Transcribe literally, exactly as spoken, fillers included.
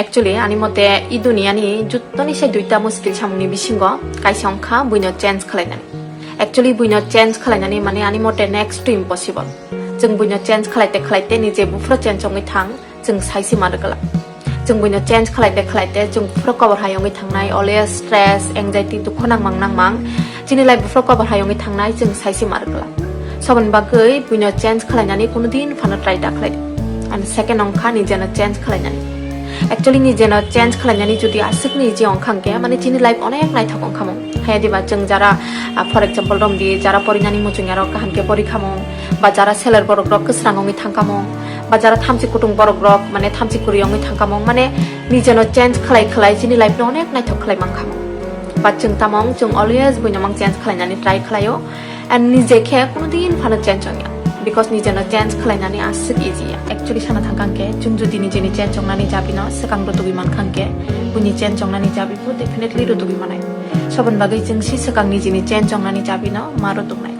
Actually, ani mote i duniyani juttoni se duita muskil samungni bisingo kaisa wngkha buino change khlainani. Actually, buino change khlainani mane ani mote next to impossible. Chwng buino change khlaite khlaite nije buphuru change wngwi thang, chwng saisi ma rwgwla. Chwng buino change khlaite khlaite chwng buphuru kobor hai wngwi thangnai, always stress, anxiety, dukhu nangmang nangmang. Chini life buphuru kobor hai wngwi thangnai chwng saisi ma rwgwla. Soboni bagwi buino change khlainani kuno din phano try da khlai. And second wngkha nijeno change khlainani. Actually nijeno change khlainani jodi aswkni je wngkha hwnkhe mane chini life onek naithok wngkhamung. Haya diba chwng jara, ah, for example romdi jara porinani muchungya rok kaham khe pori khamung, ba jara seler borok rok kwsrang wngwi thangkhamung, ba jara thamchi kutung borok rok mane thamchi kwrwi wngwi thangkhamung, mane nijeno change khlai khlai chini life no onek naithok khlai mankhamung. But chwng tamung chwng always buino mang change khlainani try khlaio. And nije khe kuno din phano change wngya, because nijeno change khlainani aswk easy ya. Actually sana thangkang khe chwng jodi nijeni change wngnani jabino swkang rutugwi mankha hwnkhe buini change wngnani jabi bo definitely rutugwi manai. Soboni bagwi chwng si swkang nijeni change wngnani jabino ma rutuknai.